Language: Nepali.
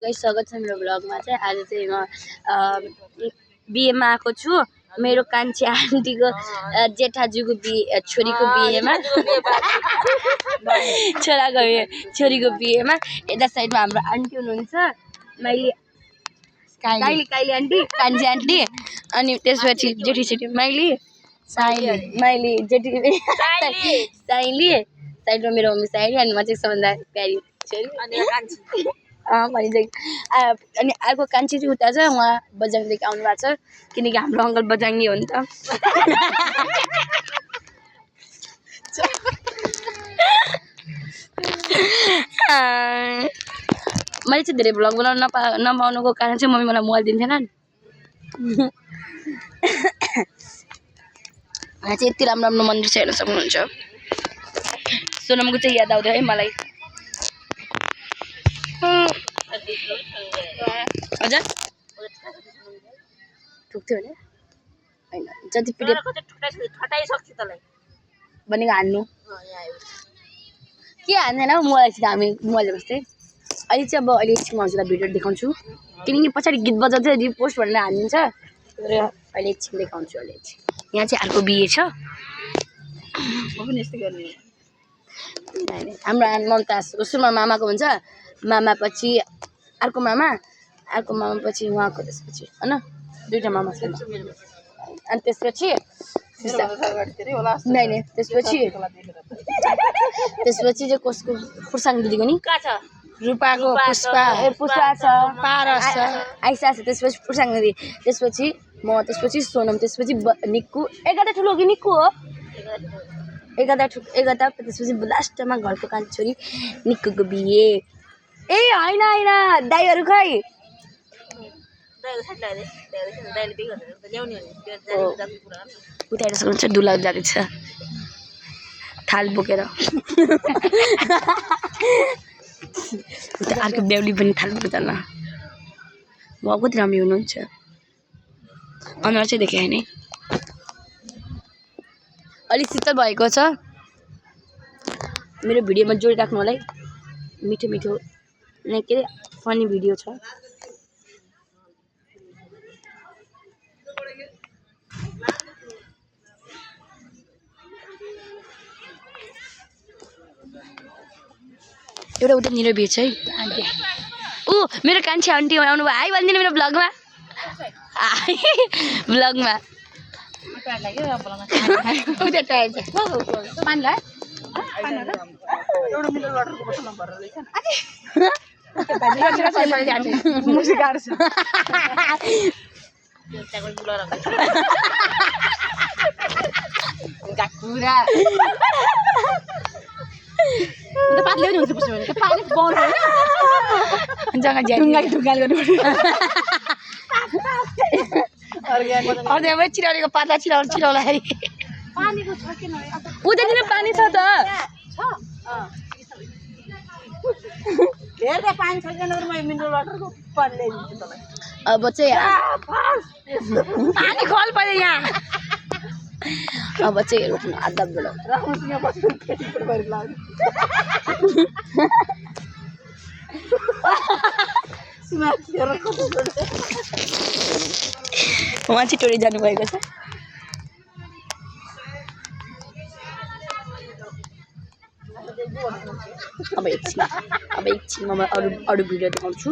गाइस स्वागत छ मेरो ब्लगमा चाहिँ आज चाहिँ म बिहेमा आएको छु मेरो कान्छी आन्टीको जेठाजुको छोरीको बिहेमा छोरीको बिहेमा यता साइडमा हाम्रो आन्टी हुनुहुन्छ माइली काइली आन्टी कान्छी आन्टी अनि त्यसपछि जेठी जेठी माइली माइली जेठी साइली साइडमा मेरो मम्मी साइली अनि म चाहिँ सबभन्दा प्यारी छोरी अनि कान्छी अनि अर्को कान्छी चाहिँ उता छ उहाँ बजाङदेखि आउनु भएको छ किनकि हाम्रो अङ्कल बजाङ्गी हो नि त मैले चाहिँ धेरै भ्लग बनाउन नपाउनुको कारण चाहिँ मम्मी मलाई मोबाइल दिन्थेन नि यहाँ चाहिँ यति राम्रो राम्रो मन्दिर छ हेर्न सक्नुहुन्छ सोनमको चाहिँ याद आउँदै है मलाई हजुर ठुक्थ्यो भने हैन जति पिटे ठटाइसक्छ तलाई भनेको हान्नु के हान्दैन मोबाइलसित हामी मोबाइल बस्दै अहिले चाहिँ अब अहिले एकछिनमा हजुरलाई भिडियो देखाउँछु किनकि पछाडि गीत बजाउँदै रिपोस्ट भनेर हानिदिन्छ र अहिले एकछिन देखाउँछु अहिले यहाँ चाहिँ अर्को बिहे छ म पनि यस्तै गर्ने हाम्रो ममताज सुरुमा मामाको हुन्छ मामा पछि अर्को मामा पछि उहाँको त्यसपछि हैन दुईटा मामा छ अनि त्यसपछि नहीं त्यसपछि चाहिँ कसको फुर्साङ दिदीको नि कहाँ छ रुपाको पुष्पा छ पारस छ आइसा छ त्यसपछि फुर्साङ दिदी त्यसपछि म त्यसपछि सोनम त्यसपछि निक्कु एघारटा ठुलो कि निक्कु हो एघारटा त्यसपछि लास्टमा घरको कान्छी छोरी निक्कुको बिहे ए हैन दाइहरु खै उता सक्नुहुन्छ दुला जाति छ थाल बोकेर उता अर्को बेहुली पनि थाल बोकेर जान्न म कति राम्रो हुनुहुन्छ अनुहार चाहिँ देखे हैन अलि शीतल भएको छ मेरो भिडियोमा जोडिराख्नु होला है मिठो मिठो के अरे फनी भिडियो छ एउटा उता निरो बिहे छ है आन्टी ऊ मेरो कान्छी आन्टी आउनु भयो है भनिदिनु मेरो ब्लगमा ब्लगमा उता टायर छ पानी ला एउटा मिनट वाटरको बोतल नभरेर ल्याइछ मुसी गाड्छ गाकुरा त्यो पातले पनि हुन्छ पुस्यो भने त्यो पानी बन्द हैन जग्गा ढुङ्गाल गर्नु अर्को चिराउनेको पातला चिराउलाई पानीको छ किन उतातिर पानी छ त हेर्दा पानी छ किन म मिनरल वाटरको पानी ल्याइदिन्छु तँलाई अब चाहिँ पानी खोल पऱ्यो यहाँ अब चाहिँ रोक्नु आधा बेला उहाँ चाहिँ टोरी जानुभएको छ अब एकछिनमा म अरू भिडियो देखाउँछु